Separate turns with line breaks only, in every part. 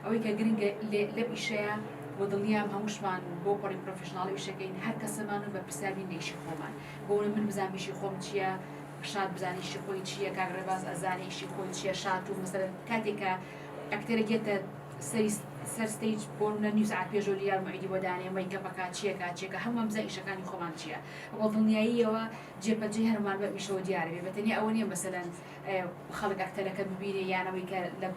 ئەوەی کە گرنگە لەم ئیشەیە و دڵنیام هەمووشمان بۆ پەڕی پرۆفیشناڵی ئیشەکەین هەر کەسەمان و بەرپرسیار بین لە ئیشی خۆمان بۆ من بزانم ئیشی خۆم چییە شاد بزانێ ئیشی خۆی چییە کاک ڕێباز ئەزانێ ئیشی خۆی چییە شات و مەسەلەن کاتێک کە ئەکتەرێک یەتە سەری سەر stage بۆ نمونە نیو سەعات پێشەوە لیار موعیدی بۆ دانێ مەیکەپەکە چیەکە چیەکە هەموومان بزانین ئیشەکانی خۆمان چییە بە دڵنیاییەوە جێپەنجەی هەرمان بەم ئیشەوە دیارە بێ بەتەنیا ئەوە نییە مەسەلەن خەڵک ئەکتەرەکە ببینێ یان ئەوەی کە لە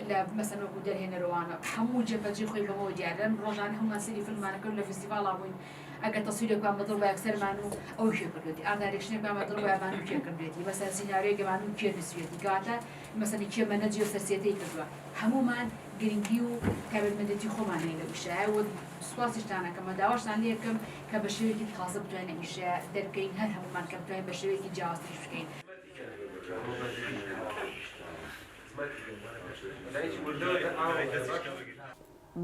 لە مەسەلەن وەکو دەرهێنەرەوانە هەموو جێپەنجەی خۆی بەمەوە دیارە لەم ڕۆژانە هەموومان سەیری فیلممان کرد لە فیستیڤاڵا بووین ئەگەر تەسویرێکمان بەدڵ بایە سەرمان و ئەو کێ کردوێتی art direction ێکمان بەدڵ بایە بان و کێ کردوێتی مەسەلەن سیناریۆیەک بان و کێ نووسیوێتی کەواتە مەسەلەن کێ مەنەجی و سەرسێتەی کردووە هەموومان گرنگی و تایبەتمەندێتی خۆمان هەیە لەو ئیشە و سوپاسیشتان ئەکەم و داواشتان لێ ئەکەم کە بە شێوەیەکی تازە بتوانین ئەم ئیشە دەربکەین هەر هەموومان کە بتوانین بە شێوەیەکی جیاوازتریش بکەین.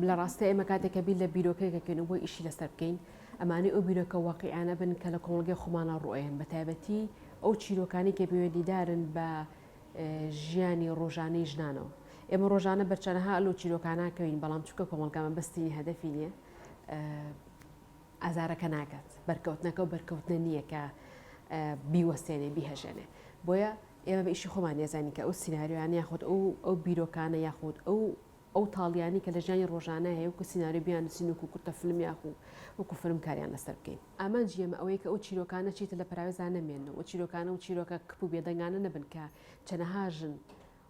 لە ڕاستیا ئێمە کاتێک کە بیر لە بیرۆکەیەک ئەکەین و بۆی ئیشی لەسەر بکەین ئەمانەی ئەو بیرۆکە واقیعیانە بن کە لە کۆمەڵگەی خۆمانا ڕوئەیەن بە تایبەتی ئەو چیرۆکانەی کە پەیوەندیدارن بە ژیانی ڕۆژانەی ژنانەوە ئێمە ڕۆژانە بەر چەنەها لەو چیرۆکانە کەوین بەڵام چونکە کۆمەڵگا مەبەستی نیە هەدەفی نیە ئازارەکە ناگات بەرکەوتنەکە و بەرکەوتنە نییە کە بیوەستێنێ بیهەژێنێ بۆیە ئێمە بە ئیشی خۆمان نێزانین کە ئەو سیناریۆیانە یاخود ئەو ئەو بیرۆکانە یاخود ئەو ئەو تاڵیانەی کە لە ژیانی ڕۆژانە هەیە وەکو سیناریۆ بیاننووسین وەکو کورتە فلم یاخو وەکو فلم کاریان لەسەر بکەین. ئامانجی ئێمە ئەوەیە کە ئەو چیرۆکانە چیتر لە پەراوێزا نەمێننەوە، ئەو چیرۆکانە و چیرۆکە کپ و بێدەنگانە نەبن کە چەنەها ژن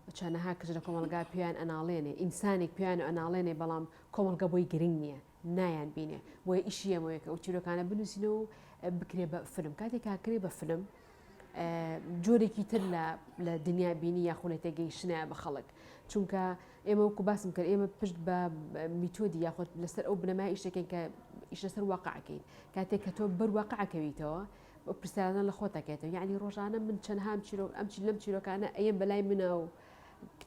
و چەنەها کچ لە کۆمەڵگا پێیان ئەناڵێنێ، ئینسانێک پێیان ئەناڵێنێ بەڵام کۆمەڵگە بۆی گرنگ نییە، نایان بینێ. بۆیە ئیشی ئێمەوەیە کە ئەو چیرۆکانە بنووسینەوە و بکرێ بە فلم. کاتێک کە کرێ بە فلم جۆرێکی تر لە لە دنیا بینی یاخو لە تێگەیشتنە بە خەڵک. چونکە ئێمە وەکو باسم کرد ئێمە پشت بە میتۆدی یاخود لەسەر ئەو بنەمای ئیش دەکەین کە ئیش لەسەر واقع ئەکەین کاتێک کە تۆ بەر واقع ئەکەویتەوە ئەو پرسیارانە لە خۆت ئەکەیتەوە یعنی ڕۆژانە من چەندها چیرۆک ئەم چی لەم چیرۆکانە ئەیەم بەلای منە و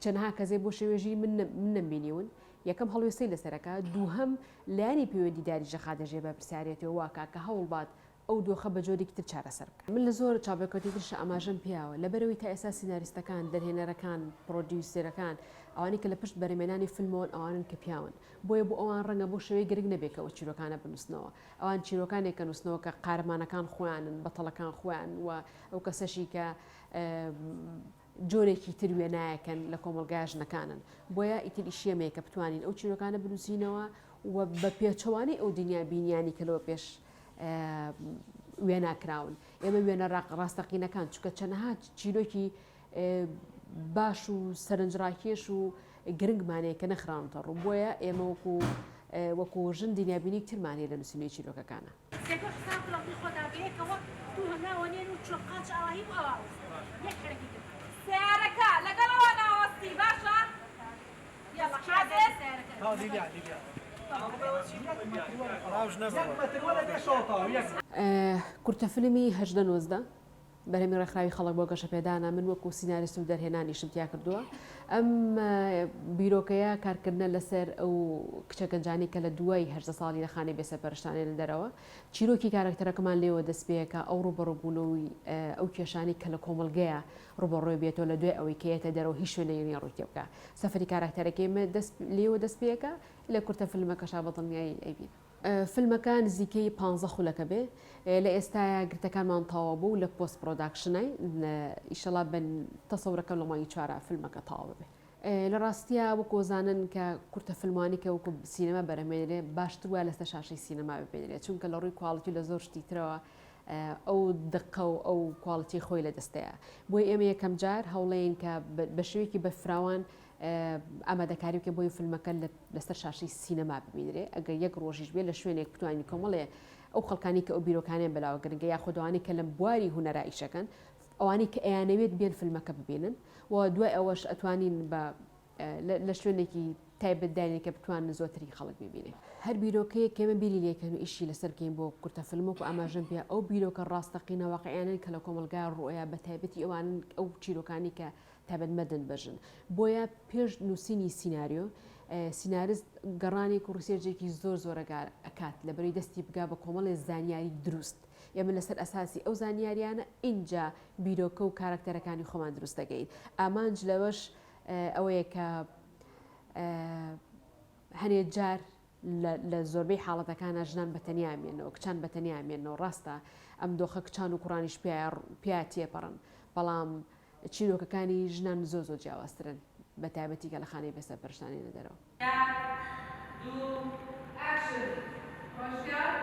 چەندها کەسێ بۆ شێوێژی من من نەمبینیون یەکەم هەڵوێستەی لەسەرەکە دووهەم لایەنی پەیوەندیداریش دەخاتە ژێر بەرپرسیارێتیەوە واکا کە هەوڵبات ئەو دۆخە بە جۆرێکی تر چارەسەر بکات. من لە زۆر چاوپێکەوتنی ترشا ئاماژەم پێیاوە، لەبەرئەوەی تا ئێستا سیناریستەکان، دەرهێنەرەکان، پڕۆدیوسێرەکان، ئەوانەی کە لە پشت بەرهەمێنانی فیلمەوەن ئەوانەن کە پیاون. بۆیە بۆ ئەوان ڕەنگە بەو شێوەیە گرنگ نەبێت کە ئەو چیرۆکانە بنووسنەوە. ئەوان چیرۆکانێک ئەنووسنەوە کە قارەمانەکان خۆیانن، بەتەڵەکان خۆیانن و ئەو کەسەشی کە جۆرێکی تر وێنایەکەن لە کۆمەڵگای ژنەکانن. بۆیە ئیتر ئیشی ئێمەیە کە بتوانین ئەو چیرۆکانە بنووسینەوە و بە پێچەوانەی ئەو دنیابینیانەی کە لەوە پێش وێنا کراون ئێمە وێنە ڕاستەقینەکان چونکە چەنەها چیرۆکی باش و سەرنجڕاکێش و گرنگمانەیە کە نەخراونەتە ڕوو بۆیە ئێمە وەکو وەکو ژن دنیابینی ترمان هەیە لە نووسینەوەی چیرۆکەکانە.
سێکۆ حساب لەڕووی خۆتا بەیەکەوە دوو هەنگاوە نێن و چۆن قاچ ئاواهی بوو ئاوا وەستن یەک حەرەکی تر بکەن.
سەیارەکە لەگەڵ ئەوان ئاوەستی باشە یەڵا حازر.
کورتە فیلمی 18 19 بەرهەمی ڕێکخراوی خەڵک بۆ گەشەپێدانە، من وەکو سیناریست و دەرهێنان ئیشم تیا کردووە. ئەم بیرۆکەیە کارکردنە لەسەر ئەو کچە گەنجانەی کە لە دوای 18 ساڵی لە خانەی بێسەرپەرشتانێن لە دەرەوە. چیرۆکی کارەکتەرەکەمان لێوە دەست پێکا، ئەو ڕووبەڕووبوونەوەی ئەو کێشانەی کە لە کۆمەڵگەیە ڕووبەڕووی بێتەوە لە دوای ئەوەی کە یەتە دەرەوە هیچ شوێنێک نییە ڕووی تێ بکا. سەفەری کاراکتەرەکەی من دەست لێوە دەست پێکا، لە کورتە فیلمەکەشا بە دڵنیایی ئەیبینن. فیلمەکە نزیکەی پانزە خولەکە بێ لە ئێستایا گرتەکانمان تەواو بوو لە post production ای ئیشەڵا بە تەسەورەکەم لە مانگی چوارا فیلمەکە تەواو ببێ. لە ڕاستیا وەکو ئەزانن کە کورتە فیلمانی کە وەکو سینەما بەرهەمێنرێ باشتر وایە لەسەر شاشەی سینەما ببینرێ چونکە لە ڕووی quality و لە زۆر شتی ترەوە ئەو دقە و ئەو quality خۆی لە دەستەیە بۆیە ئێمە یەکەم جار هەوڵەین کە بە شێوەیەکی بەرفراوان ئامادەکاری بکەین بۆی فیلمەکە لەسەر شاشەی سینەما ببینرێ ئەگەر یەک ڕۆژیش بێ لە شوێنێک بتوانین کۆمەڵێ ئەو خەڵکانی کە ئەو بیرۆکانیان بەلاوە گرنگە یاخود ئەوانەی کە لەم بواری هونەرا ئیشەکەن ئەوانەی کە ئەیانەوێت بێن فیلمەکە ببینن و دوای ئەوەش ئەتوانین بە لە شوێنێکی تایبەت داینێ کە بتوانن زۆرترین خەڵک ببینێ. هەر بیرۆکەیەک کە ئێمە بیری لێکەین و ئیشی لەسەر بکەین بۆ کورتە فیلم وەکو ئاماژەم پێ ئەو بیرۆکە ڕاستەقینە واقعیانەن کە لە کۆمەڵگا ڕوئەیا بە تایبەتی ئەوانەن ئەو چیرۆکانەی کە تایبەتمەندن بە ژن بۆیە پێش نووسینی سیناریۆ سیناریست گەڕانێک و research ێکی زۆر زۆرەگار ئەکات لەبەرەی دەستی بگا بە کۆمەڵێ زانیاری دروست ئێمە لەسەر ئەساسی ئەو زانیاریانە ئینجا بیرۆکە و کارەکتەرەکانی خۆمان دروست دەکەین ئامانج لەوەش ئەوەیە کە. هەنێ جار لە زۆربەی حاڵەتەکانا ژنان بە تەنیا ئەمێنەوە، کچان بە تەنیا ئەمێنەوە، ڕاستە ئەم دۆخە کچان و کوڕانیش پیا تێپەڕن، بەڵام چیرۆکەکانی ژنان زۆر زۆر جیاوازترن، بە تایبەتی کە لە خانەی بێسەرپەرشتان ێنە دەرەوە.
یەک، دوو، ئەکشن! ڕۆژگار.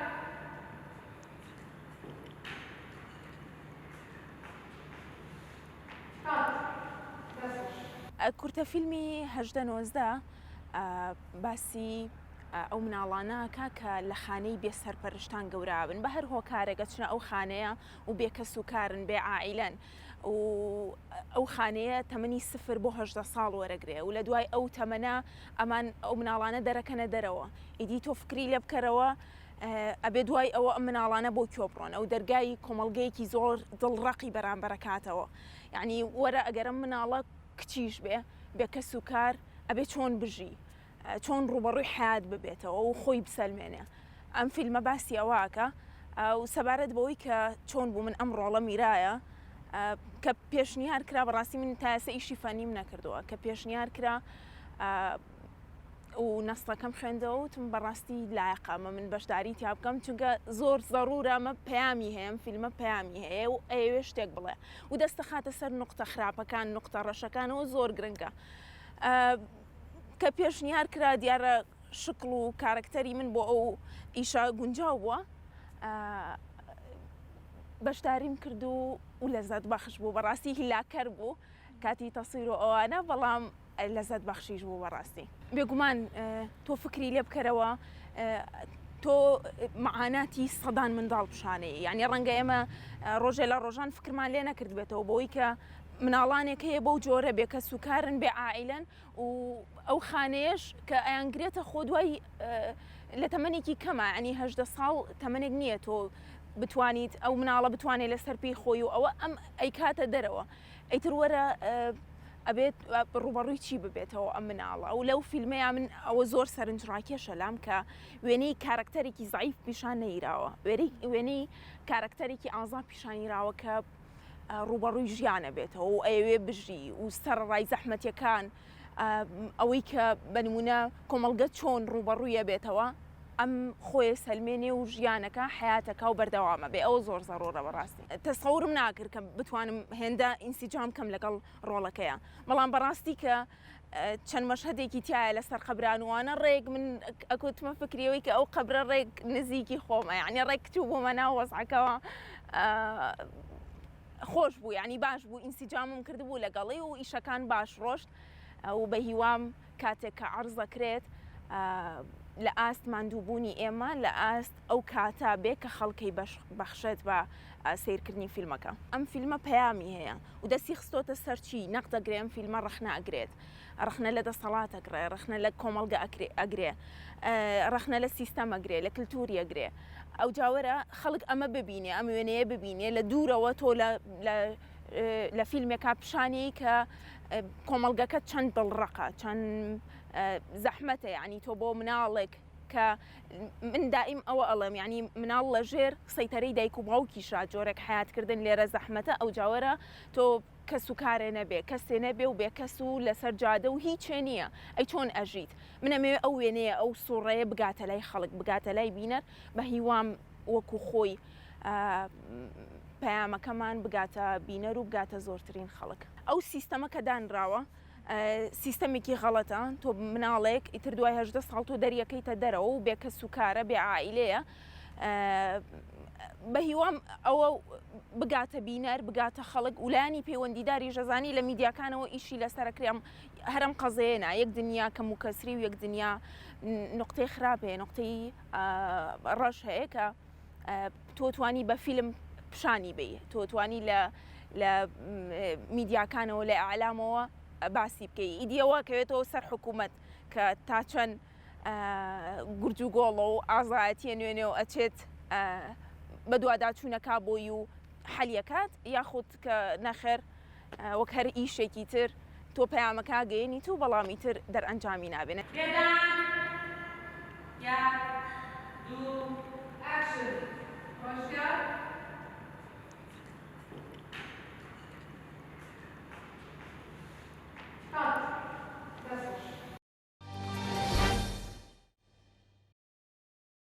کات، دەست خۆش.
کورتە فیلمی 18 19 باسی ئەو مناڵانە ئەکا کە لە خانەی بێ سەرپەرشتان گەورە ئەبن بە هەر هۆکارێک ئەچنە ئەو خانەیە و بێ کەس و کارن بێ عائیلەن و ئەو خانەیە تەمەنی سفر بۆ 18 ساڵ وەرەگرێ و لە دوای ئەو تەمەنە ئەمان ئەو مناڵانە دەرەکەنە دەرەوە ئیدی تۆ فکری لێ بکەرەوە ئەبێ دوای ئەوە ئەم مناڵانە بۆ کوێ بڕۆن ئەو دەرگای کۆمەڵگەیەکی زۆر دڵڕەقی بەرامبەرەکاتەوە یعنی وەرە ئەگەرم مناڵە کچیش بێ بێ کەس و کار ئەبێ چۆن بژی چۆن ڕووبەڕووی حیات ببێتەوە و خۆی بسەلمێنێ ئەم فیلمە باسی ئەوەکە و سەبارەت بەوەی کە چۆن بوو من ئەم ڕۆڵە میرایە کە پێشنیار کرا بەڕاستی من تا ئێستا ئیشی فەنیم نەکردووە کە پێشنیار کرا و نەسڵەکەم خوێندەوە وتم بەڕاستی لایەقە ئەمە من بەشداری تیا بکەم چونکە زۆر زەڕورە ئەمە پەیامی هەیە ئەم فیلمە پەیامی هەیە و ئەیەوێ شتێک بڵێ و دەستەخاتە سەر نوقتە خراپەکان نوقتە ڕەشەکانەوە زۆر گرنگە کە پێشنیار کرا دیارە شکڵ و کارەکتەری من بۆ ئەو ئیشە گونجاو بووە بەشداریم کرد و و لەزەت بەخش بوو بەڕاستی هیلاکەر بوو کاتی تەسویر و ئەوانە بەڵام لەزەت بەخشیش بوو بەڕاستی. بێگومان تۆ فکری لێ بکەرەوە تۆ معاناتی سەدان منداڵ پیشانەی یعنی ڕەنگە ئێمە ڕۆژێ لە ڕۆژان فکرمان لێ نەکردبێتەوە بۆی کە مناڵانێک هەیە بەو جۆرە بێ کەس و کارن بێ عائیلەن و ئەو خانەیەش کە ئەیانگرێتە خۆ دوای لە تەمەنێکی کەمە ینی هەدە ساڵ تەمەنێک نییە تۆ بتوانیت ئەو مناڵە بتوانێت لەسەر پێی خۆی و ئەوە ئەم ئەیکاتە دەرەوە ئیتر وەرە ئەبێت ڕوبەڕووی چی ببێتەوە ئەم مناڵە و لەو فیلمەیە من ئەوە زۆر سەرنج ڕاکێشە لام کە وێنەی کارکتەرێکی زعیف پیشان نەیراوە وێنەی کارکتەرێکی ئازا پیشانیراوە کە ڕووبەڕووی ژیانە بێتەوە و ئەیەوێ بژی و سەرەڕای زەحمەتیەکان ئەوەی کە بە نمونە کۆمەڵگە چۆن ڕووبەڕوویە بێتەوە ئەم خۆیە سەلمێنێ و ژیانەکە حیاتەکە و بەردەوامە بێ ئەوە زۆر زەڕۆرە بەڕاستی تەسەورم ناکرد کە بتوانم هێندە ئینسیجام کەم لەگەڵ ڕۆڵەکەیە بەڵام بەڕاستی کە چەند مەشهەدێکی تایە لەسەر قەبرانوانە ڕێک من ئەکوتمە فکریەوەی کە ئەو قەبرە ڕێک نزیکی خۆمە یعنی ڕێک کچوو بۆمە ناو وەزعەکەوە خۆش بوو یعنی باش بوو ئینسیجامم کردبوو لەگەڵی و ئیشەکان باش ڕۆشت و بە هیوام کاتێک کە عەرزەکرێت لە ئاست ماندووبوونی ئێمە لە ئاست ئەو کاتە بێ کە خەڵکەی بەخشێت بە سەیرکردنی فیلمەکە. ئەم فیلمە پەیامی هەیە و دەستی خستۆتە سەر چی؟ نەقد ئەگرێ ئەم فیلمە ڕەخنە ئەگرێت، ڕەخنە لە دەسەڵات ئەگڕێ، ڕەخنە لە کۆمەڵگە ئەگرێ، ڕەخنە لە سیستەم ئەگرێ، لە کلتوری ئەگرێ. ئەوجا وەرە خەڵک ئەمە ببینێ، ئەم وێنەیە ببینێ لە دوورەوە تۆ لە لە فیلمێکا پیشانی کە کۆمەڵگەکە چەند دڵڕەقە، چەند زەحمەتە یعنی تۆ بۆ مناڵێک کە من دائیم ئەوە ئەڵێم یعنی مناڵ لە ژێر سەیتەرەی دایک و باوکیشا جۆرێک حیات کردن لێرە زەحمەتە ئەو جاوەرە تۆ کەس و کارێ نەبێ کەسێ نەبێ و بێکەس و لەسەر جادە و هیچێ نییە ئەی چۆن ئەژیت من ئەمەوێ ئەو وێنەیە ئەو سوڕەیە بگاتە لای خەڵک بگاتە لای بینەر بە هیوام وەکو خۆی پەیامەکەمان بگاتە بینەر و بگاتە زۆرترین خەڵک ئەو سیستەمە کە دانراوە سیستەمێکی غەڵەتە تۆ مناڵێک ئیتر دوای 18 ساڵ تۆ دەریەکەیتە دەرەوە و بێ کەس و کارە بێ عائیلەیە بە هیوام ئەوە بگاتە بینەر بگاتە خەڵک ولایانی پەیوەندیداری ژەزانی لە میدیاکانەوە ئیشی لەسەرکرێم هەرم قەزەیە نا یەک دنیا کەم و کەسری و یەک دنیا نقطەی خراپ هەیە نقطەی ڕەش هەیە کە تۆ توانی بە فیلم پیشانی بی تۆ توانی لە لە میدیاکانەوە لە ئەلامەوە باسی بکەی ئیدیەوە کەوێتەوە سەر حکوومەت کە تا چەند گورج و گۆڵە و ئازایەتیە نوێنێ و ئەچێت بە دوواداچوونەکە بۆی و حەلیەکات یاخود کە نەخێر وەک هەر ئیشێکی تر تۆ پەیامەکە ئەگەیەنیت و بەڵام ئیتر دەرئەنجامی نابێنێت.
لێدان یەک دوو ئەکشن ڕۆژگار.